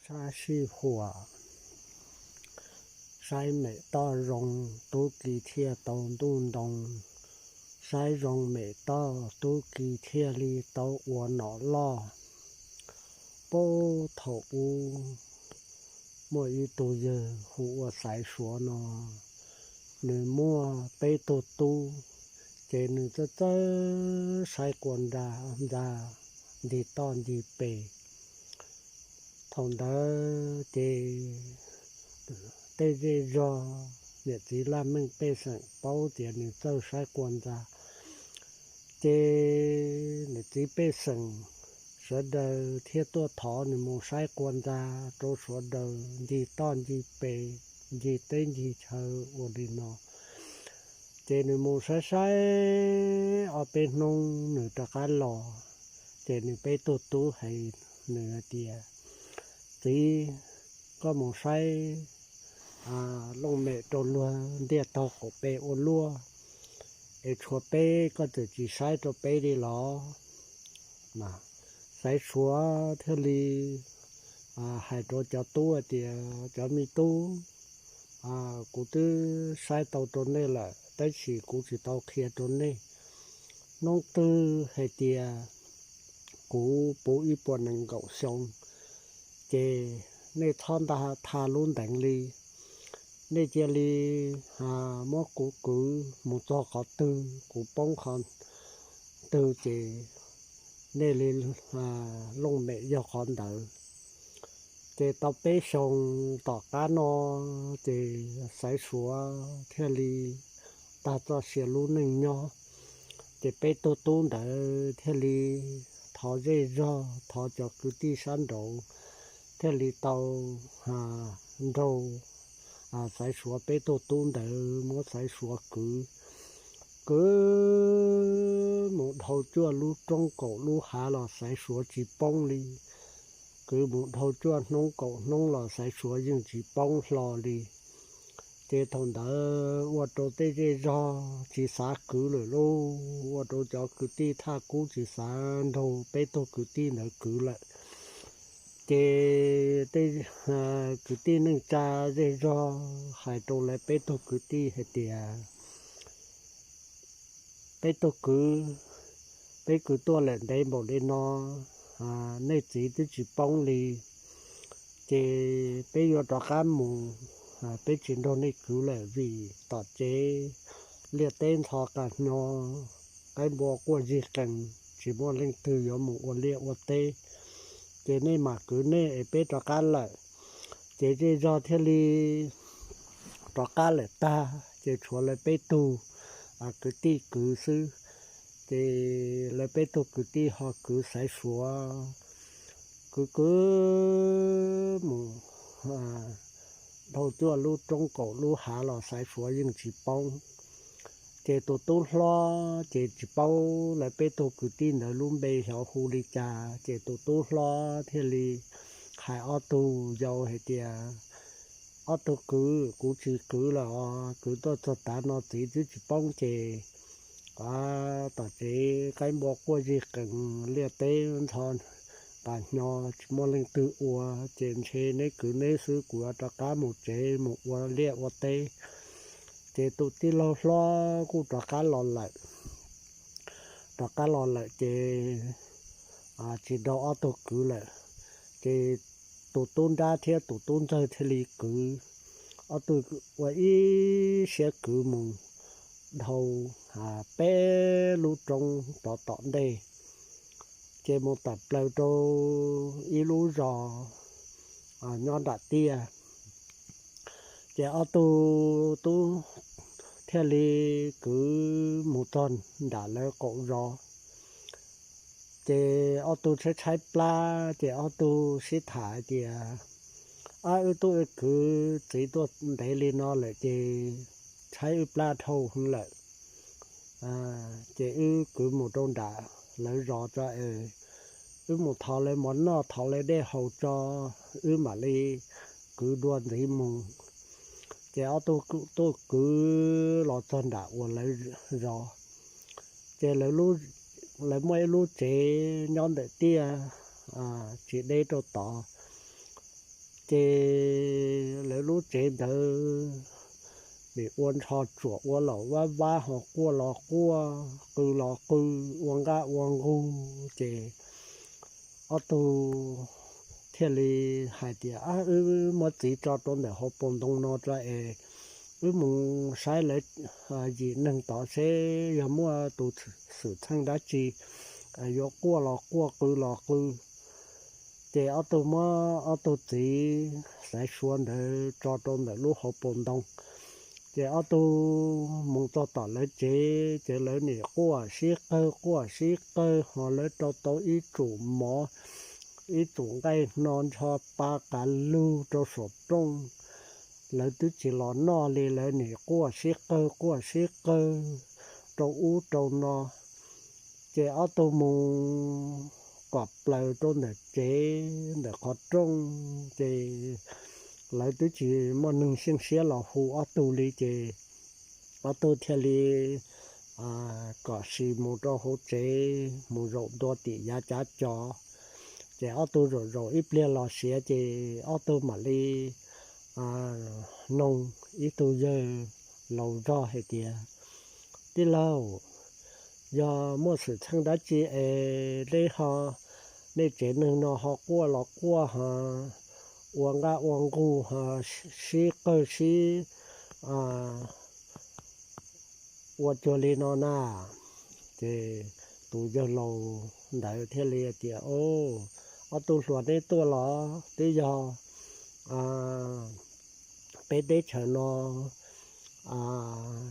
Sab sij huam, saib mem toj zoo, tub ki thiaj tau ntuj ntoo. Saib zoo mem toj, tub ki thiaj li tau ua nom loj. Puag thaum ub, muaj ib tug yawg hu ua Xaiv Suav no, nws muaj peb tug tub, ces nws txawj txawj saib quas ntsa, ntsa ncig toj ncig pes. Thaum ntawd ces tej zej zog, niam txiv laj mej pej xeem paub tias nws txawj saib quas ntsa, ces niam txiv pej xeem sawv daws thiaj tuaj thov nws mus saib quas ntsa rau sawv daws ncig toj ncig pes, ncig teb ncig chaw ua li no. Ces nws mus saib saib ob peb hnub nws rov qab los, ces nws peb tug tub hais nws hais tias, Txiv, koj mus saib looj mem rau luag ntiaj tog qaum pes ua luaj, es tshuav peb koj txawm tsis saib rau peb li los? Xaiv Suav thiaj li hais rau cov tub hais tias, Cov me tub, kuv twb saib tau rau nej lawm, tab sis kuv tsis tau qhia rau nej. Hnub twg hais tias kuv puv ib puas nees nkaum xyoo, ces nej txhob nta tha lub ntees li. Nej cia li muab kuv kwv mus txog qhov twg kuv poob qhov twg ces nej li looj mem yog qhov ntawd. Ces tau peb xyoos tom qab no, ces Xaiv Suav thiaj li tag txoj sia lub neej nyob. Ces peb tug tub ntawd thiaj li thov zej zog, thov cov kwv tij sab nraud thiaj li tau nrog Xaiv Suav peb tug tub ntawd muab Xaiv Suav kwv, kwv mus dhau cuaj lub roob kaum lub hav los Xaiv Suav tsis poob li. Kwv mus dhau cuaj hnub kaum hnub los Xaiv Suav yeej tsis poob hlo li. Ces thaum ntawd ua rau tej zej zog tsis xav kwv lawm lauj, ua rau cov kwv tij thaj kub tsis xav nrog peb tug kwv tij ntawd kwv lawm. Ces tej kwv tij neej tsa zej zog hais rau lawv peb tug kwv tij hais tias, Peb tug kwv, peb kwv tuaj lawm ntev npaum li no, nej txiv twb tsis poob li, ces peb yuav rov qab mus, peb tsis nrog nej kwv lawm vim tom tsev liaj teb ntxhov qas hnyo, qaib npua quaj zig qees, tsis muaj leej twg yuav mus ua liaj ua teb, ces nej mam kwv nej es peb rov qab lawm. Ces zej zog thiaj li rov qab lawm tag, ces tshuav lawv peb tug kwv tij kwv xwb. Ces lawv peb tug kwv tij ho kwv Xaiv Suav, kwv kwv mus dhau cuaj lub roob kaum lub hav los Xaiv Suav yeej tsis poob. Ces tus tub hlob ces tsis paub lawv peb tug kwv tij ntawd lub npe xyov hu li cas, ces tus tub hlob thiaj li hais ob tug yau hais tias, Ob tug kwv, kuv tsis kwv lawm os, kwv tuaj txog tav no txiv twb tsis poob ces tom tsev qaib npua quaj zig qees, liaj teb ntxhov qas hnyo, tsis muaj leej twg ua, ces ntshe neb kwv neb xwb, kuv yuav rov qab mus tsev mus ua liaj ua teb. Ces tus tij laug hlob kuj rov qab los lawm. Rov qab los lawm ces tsis nrog ob tug kwv lawm. Ces tus tub nrab thiab tus tub ntxawg thiaj li kwv, ob tug ua ib siab kwv mus dhau peb lub roob rov tom ntej, ces mus tawm plaws rau ib lub zos nyob nram tiaj. Ces ob tug tub thiaj li kwv mus txog nram lawv qaum zos. Ces ob tug tshaib tshaib plab, ces ob tug sib tham hais tias, Ab, wb tub wb kwv txiv tuaj ntev li no lawm ces tshaib wb plab dhau heev lawm. Ces wb kwv mus rau nram lawv zos tso es wb mus thov lawv mov noj thov lawv dej haus tso, wb mam li kwv dua ntxiv mus. Ces ob tug tuaj kwv los txog nram uas lawv zos, ces lawv muaj ib lub tsev nyob ntawm tiaj tsis deb rau tod. Ces lawv lub tsev ntawd nim ua nrho tsuam ua laum vab vab ho quaj los quaj qw los qw, ua nqaj ua nqug ces ob tug thiaj li hais tias, Ab, wb muab txiv tso rau ntawm hauv paus ntoo no tso es wb mus saib lawv yim neeg tod seb yog muaj tus xwm txheej dab tsi yuav quaj los quaj qw los qw. Ces ob tug muab ob tug txiv xaiv suav ntawd tso rau ntawm lub hauv paus ntoo. Ces ob tug mus txog tom lawv tsev ces lawv nim quaj sib qawg quaj sib qawg ho lawv rau tau ib tsum mov, ib tsum nqaij hno ncho pa qav lug rau saum rooj. Lawv twb tsis los noj li, lawv nim quaj sib qawg quaj sib qawg rau ub rau no. Ces ob tug mus kom plaws rau ntawm tsev ntawm qhov rooj, ces lawv twb tsis muaj neeg xyeej siab los hu ob tug li, ces ob tug thiaj li kom sis mus rau hauv tsev mus zaum ntua tim yav cav cos. Ces ob tug zaum zaum ib pliag los siav ces ob tug mam li noog ib tug yawg laus zog hais tias, Tij laug, yog muaj xwm txheej dab tsi es nej ho, nej tsev neeg no ho quaj los quaj ho ua nqaj ua nqug ho sib qawg sib ua cuag li no na? Ces tus yawg laus ntawd thiaj li tias, Ob tug hluas, neb tuaj los twb yog peb teb chaws no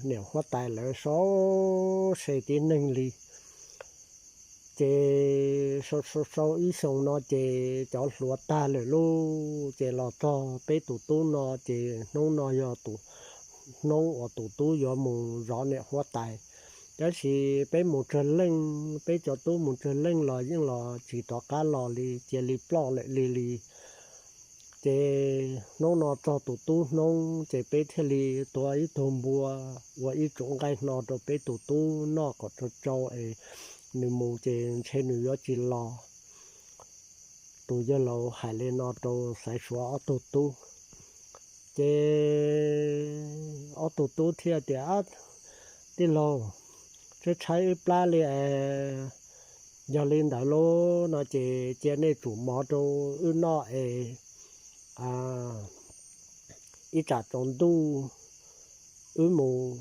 niam huab tais lawv sau se tib neeg li. Ces sau sau sau ib xyoos no ces cov hluas tag lawm lauj, ces los txog peb tus tub no ces hnub no yog hnub uas tus tub yuav mus zov niam huab tais. Tab sis peb mus tsawg leej, peb cov tub mus tsawg leej los yeej los tsis rov qab los li, cia li ploj lawm li li. Ces hnub no txog tus tub hnub ces peb thiaj li tua ib tug npua ua ib tsum nqaij hno rau peb tus tub noj kom tsau tsau es nws mus ces ntshe nws yuav tsis los. Tus yawg laus hais li no rau xaiv suav ob tug tub. Ces ob tug tub thiaj tias, Tij laug, tshaib tshaib wb plab li es, yog li ntawd lauj no ces cia nej tsum mov rau wb noj es ib tsam tsaus ntuj wb mus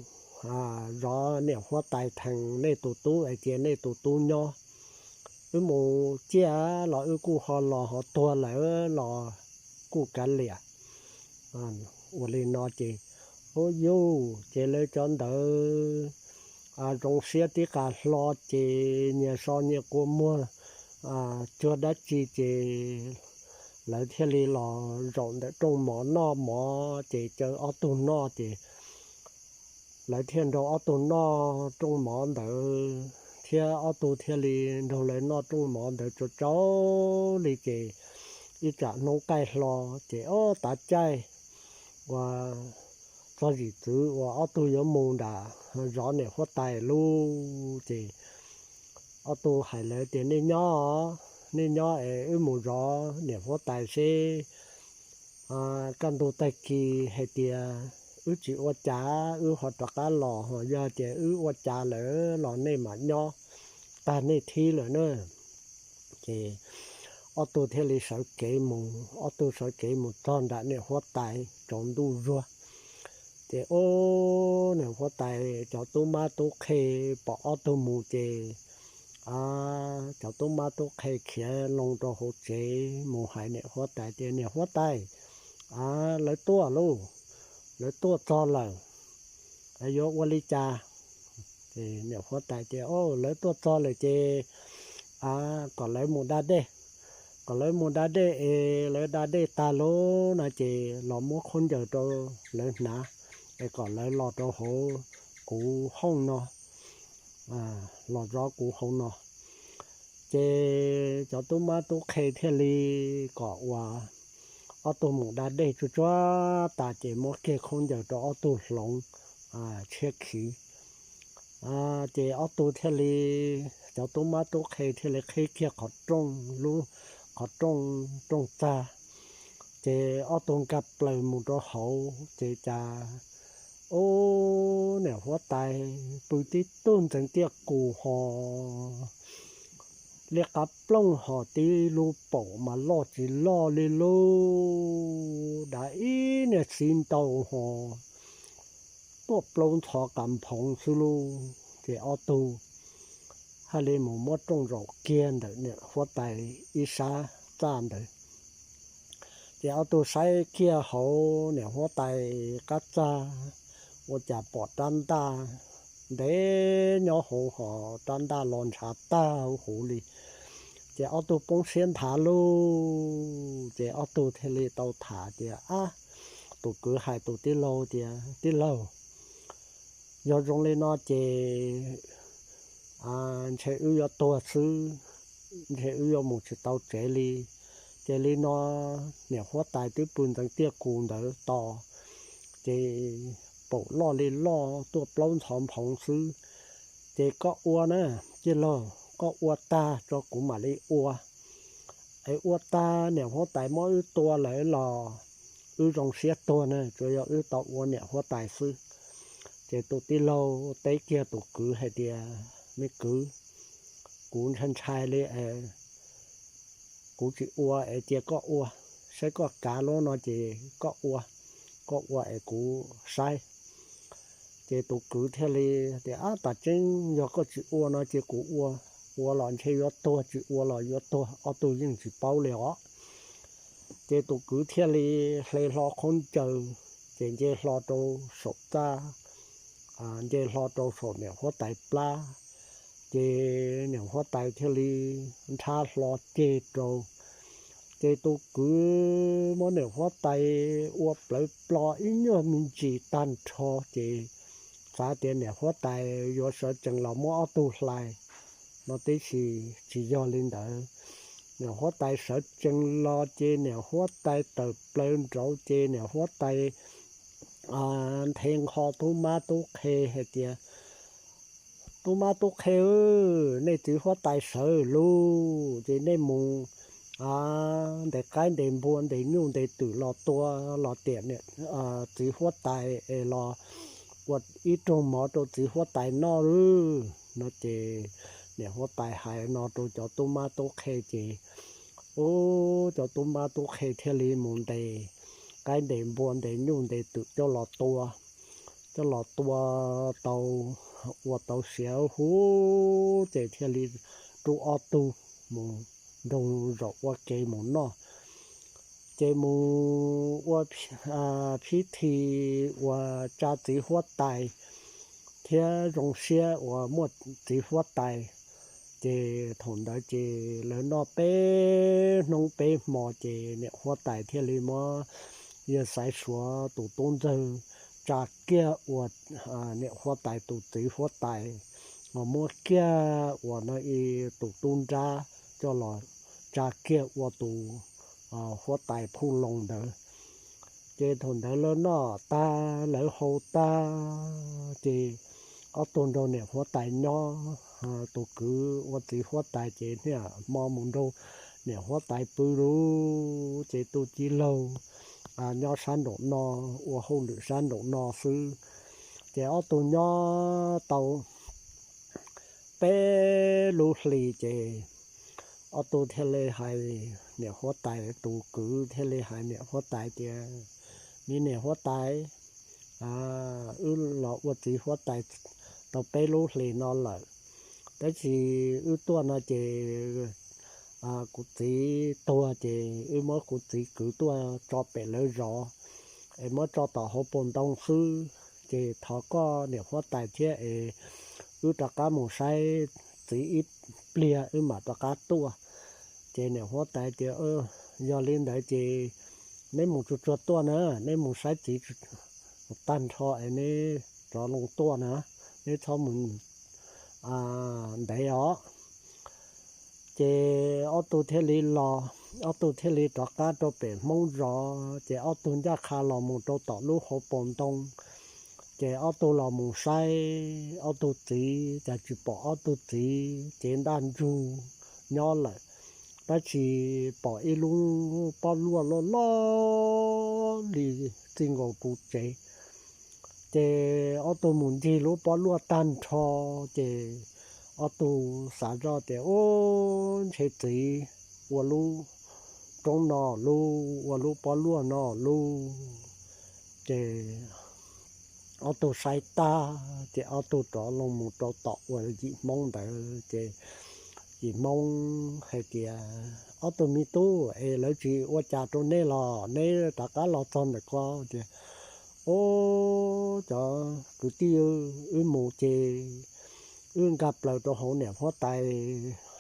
zov niam huab tais theem nej tus tub es cia nej tus tub nyob. Wb mus ciaj los wb kuj ho los, ho tuag lawm los kuj kav liam. Ua li no ces, ub yuj, ces lawv cov ntawd zoo siab tib qas hlo ces nyias so nyias kua muag cuag dab tsi ces lawv thiaj li los zaum ntawm rooj mov noj mov ces caw ob tug noj ces lawv thiaj nrog ob tug noj rooj mov ntawd thiab ob tug thiaj li nrog lawv noj rooj mov ntawd tsau tsau li ces ib tsam hnub qaij hlo ces ob tav caij uas txog zim txwv uas ob tug yuav mus nram zov niam huab tais lauj ces ob tug hais lawv tias, Nej nyob, nej nyob es wb mus zov niam huab tais seb kaj ntug tag kis hais tias wb tsis ua cas wb ho rov qab los, ho yog tias wb ua cas lawm los nej mam nyob tag nej thib lawm na. Ces ob tug thiaj li sawv kev mus, ob tug sawv kev mus txog nram niam huab tais tsaus ntuj zuag. Ces ub, niam huab tais cov tub mab tub qhe pom ob tug mus ces cov tub mab tub qhe khiav loo rau hauv tsev mus hais niam huab tais tias, Niam huab tais, lawv tuaj lauj, lawv tuaj txog lawm, yuav ua li cas? Niam huab tais tias, Lawv tuaj txog lawm ces kom lawv mus da dej, kom lawv mus da dej es lawv da dej tag lauj no ces los muab khaub ncaws rau lawv hnav es kom lawv los rau hauv kuv hooj no, los zov kuv hauv no. Ces cov tub mab tub qhe thiaj li kom uas ob tug mus da dej tsuag tsuag tas ces muab kiag khaub ncaws rau ob tug hloov tshiab khiv. Ces ob tug thiaj li, cov tub mab tub qhe thiaj li qhib kiag qhov rooj, lub qhov rooj, rooj txag, Ces ob tug nkag plaws mus rau hauv ces cas, ub, niam huab tais pw tib tug ntxeev tiaj kus hos, liab qab plooj hos, tib lub paum mas loj tsis loj li lub dav ib niag txiv ntaus hos, tuaj plaub ntxhov qas nphoov xwb lub. Ces ob tug haj li mus muab rooj zaum kiag ntawm niam huab tais ib sab txaj ntawd. Ces ob tug saib kiag hauv niam huab tais qab txaj, ua cas pom rab ntaj ntev nyob hauv hos rab ntaj los ntshav tag huv li. Ces ob tug poob siab nthav lug, ces ob tug thiaj li tau tham tias, ab, tus kwv hais tus tij laug tias, tij laug, yog zoo li no ces ntshe wb yuav tuag xwb, ntshe wb yuav mus tsis tau tsev li. Ces li no niam huab tais twb pw ntxeev tiaj kus ntawd tos, ces paum loj li loj tuaj plaub ntxhov nphoov xwb. Ces koj ua na, tij laug, koj ua tag tso kuv mam li ua. Es ua tag niam huab tais muab wb tua lawm los wb zoo siab tuag na, tsuas yog wb tau ua niam huab tais xwb. Ces tus tij laug teb kiag tus kwv hais tias, me kwv, kuv ntshai ntshai li es kuv tsis ua es cia koj ua, saib koj kav lub no ces koj ua, koj ua es kuv saib. Ces tus kwv thiaj li tias, ab, tam tseeb yog koj tsis ua no ces kuv ua, ua los ntshe yuav tuag, tsis ua los yuav tuag, ob tug yeej tsis paub li os. Ces tus kwv thiaj li hle hlo khaub ncaws, ces nce hlo rau saum txaj, nce hlo rau saum niam huab tais plab, ces niam huab tais thiaj li nrhab hlo ceg rau. Ces tus kwv muab niam huab tais ua plawv plo ib nyuag me ntsis tag nrho, ces xav tias niam huab tais yuav sawv tsees los muab ob tug hlais no tib si, tsis yog li ntawd. Niam huab tais sawv tsees los ces niam huab tais tawm plaws nraud ces niam huab tais nthe nqho tub mab tub qhe hais tias, tub mab tub qhe, nej txiv huab tais sawv lug ces nej mus ntes qaib ntes npua ntes nyuj ntes twm los tua los tiam txiv huab tais es los ua ib rooj mov rau txiv huab tais noj lub no ces niam huab tais hais no rau cov tub mab tub qhe ces, ub, cov tub mab tub qhe thiaj li mus ntes qaib ntes npua ntes nyuj ntes twm coj los tua. Coj los tua tau, ua tau siav huv ces thiaj li rub ob tug mus nrog zaum ua ke mus noj. Ces mus ua phib thi uas tsa txiv huab tais thiab zoo siab uas muaj txiv huab tais. Ces thaum ntawd ces lawv noj peb hnub peb hmo ces niam huab tais thiaj li muab yawg Xaiv Suav tus tub ntxawg tsa kiag ua niam huab tais tus txiv huab tais, muab kiag ua no ib tus tub nrab coj los tsa kiag ua tus huab tais phuj loos ntawd. Ces thaum ntawd lawv noj tag lawv haus tag ces ob tug nrog niam huab tais nyob, tus kwv ua txiv huab tais ces niaj hmo mus nrog niam huab tais pw lug, ces tus tij laug nyob sab nraum no ua hauj lwm sab nraum no xwb. Ces ob tug nyob tau peb lub hlis ces ob tug thiaj li hais niam huab tais, tus kwv thiaj li hais niam huab tais tias, me niam huab tais, wb los ua txiv huab tais tau peb lub hlis no lawm, tab sis wb tuaj no ces kuv txiv tuag ces wb muab kuv txiv kwv tuaj tso pem lawv zos es muab tso tom hauv paus ntoo xwb. Ces thov koj niam huab tais thiab es wb rov qab mus saib txiv ib pliag wb mam rov qab tuaj. Ces niam huab tais tias, yog li ntawd ces neb mus tsuag tsuag tuaj na, neb mus saib txiv tag nrho es neb rov loo tuaj na, neb txhob mus ntev os. Ces ob tug thiaj li los, ob tug thiaj li rov qab rau pem Hmoob zos, ces ob tug ncaj qha los mus rau tom lub hauv paus ntoo. Ces ob tug los mus saib ob tug txiv, cas tsis pom ob tug txiv, cev ntaj ntsug nyob lawm. tab sis pom ib lub pob luaj loj loj li txij nkaus ru tsev. Ces ob tug mus ncig lub pob luaj tag nrho, ces ob tug xav zoj tias, Ub, ntshe txiv ua lub roob no lub, ua lub pob luaj no lub. Ces ob tug saib tag, ces ob tug rov loo mus rau tom uas yim Hmoob ntawd, ces yim Hmoob hais tias, Ob tug me tub, es lawv tsis ua cas rau nej los neb rov qab los txog ntawm ko? Tias, Ub, cov kwv tij, wb mus ces wb nkag plaws rau hauv niam huab tais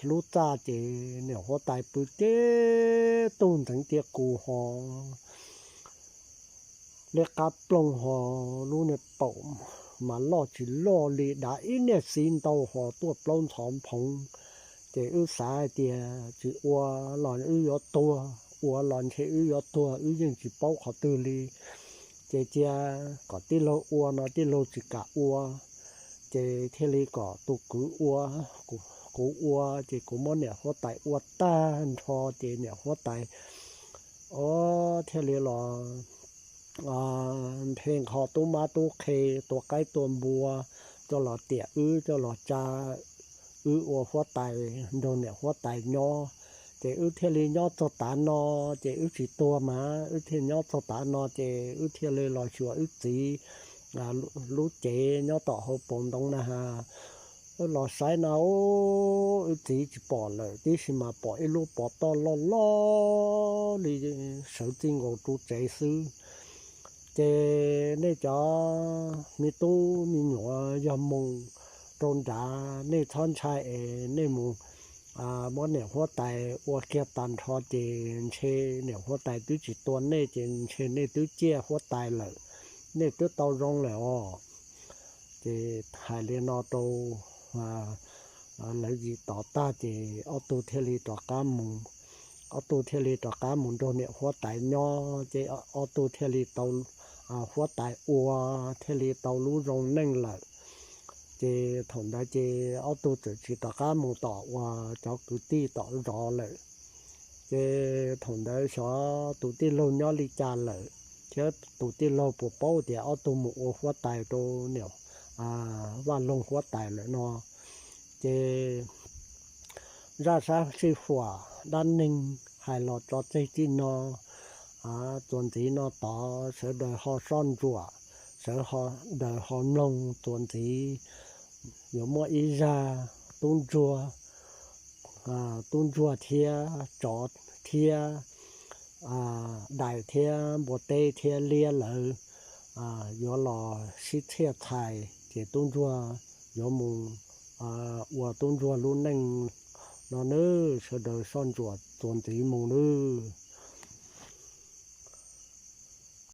lub txaj, ces niam huab tais pw tib tug ntxeev tiaj kus ho liab qab ploog ho lub niag paum mas loj tsis loj li dav ib niag xiv ntau ho tuaj plaub ntxhov phoov. Ces wb xav hais tias tsis ua los wb yuav tuag, ua los ntshe wb yuav tuag, wb yeej tsis paub qhov twg li. Ces cia kom tij laug ua no tij laug tsis kam ua, ces thiaj li kom tus kwv ua, kuv ua, ces kuv muab niam huab tais ua tag nrho, ces niam huab tais, o, thiaj li los nphe nqho tub mab tub qhe, tua qaib tua npua, coj los tiam wb, coj los tsa wb ua huab tais nrog niam huab tais nyob. Ces wb thiaj li nyob txog tav no, ces wb tsis tuag mas wb thiaj nyob txog tav no, ces wb thiaj li los xyuas wb txiv lub cev nyob tom hauv paus ntoo na ha. Wb los saib no, wb txiv tsis pom lawm, tib si mas pom ib lub pov toj loj loj li sawv txij nkaus ru tsev xwb. Ces nej cov me tub me nyuam yog mus rau nrad, nej txhob ntshai es nej mus muab niam huab tais ua kiag tag nrho, ces ntshe niam huab tais twb tsis tua nej, ces ntshe nej twb ciaj huab tais lawm, nej twb tau zoo lawm os. Ces hais li no rau lawv yim tod tag, ces ob tug thiaj li rov qab mus, ob tug thiaj li rov qab mus nrog niam huab tais nyob, ces ob tug thiaj li tau huab tais ua, thiaj li tau lub zoo neej lawm. Ces thaum ntawd ces ob tug txawm tsis rov qab mus tom uas cov kwv tij tom zov lawm. Ces thaum ntawd xyov tus tij laug nyob li cas lawm, thiab tus tij laug puas paub tias ob tug mus ua huab tais rau niam Vaj Loog huab tais lawm no. Ces zaj sab sij huam dab neeg hais los tso tseg txij no. Txuas ntxiv no tod sawv daws ho soj ntsuam, sawv daws ho mloog txuas ntxiv. Yuav muaj ib zaj tub ntsuag, tub ntsuag thiab tsov thiab dais thiab npua teb thiab liab lawv yuav los sib txhiaj txhais, ces tub ntsuag yuav mus ua tub ntsuag lub neej no nawb. Sawv daws soj ntsuam txuas ntxiv mus nawb.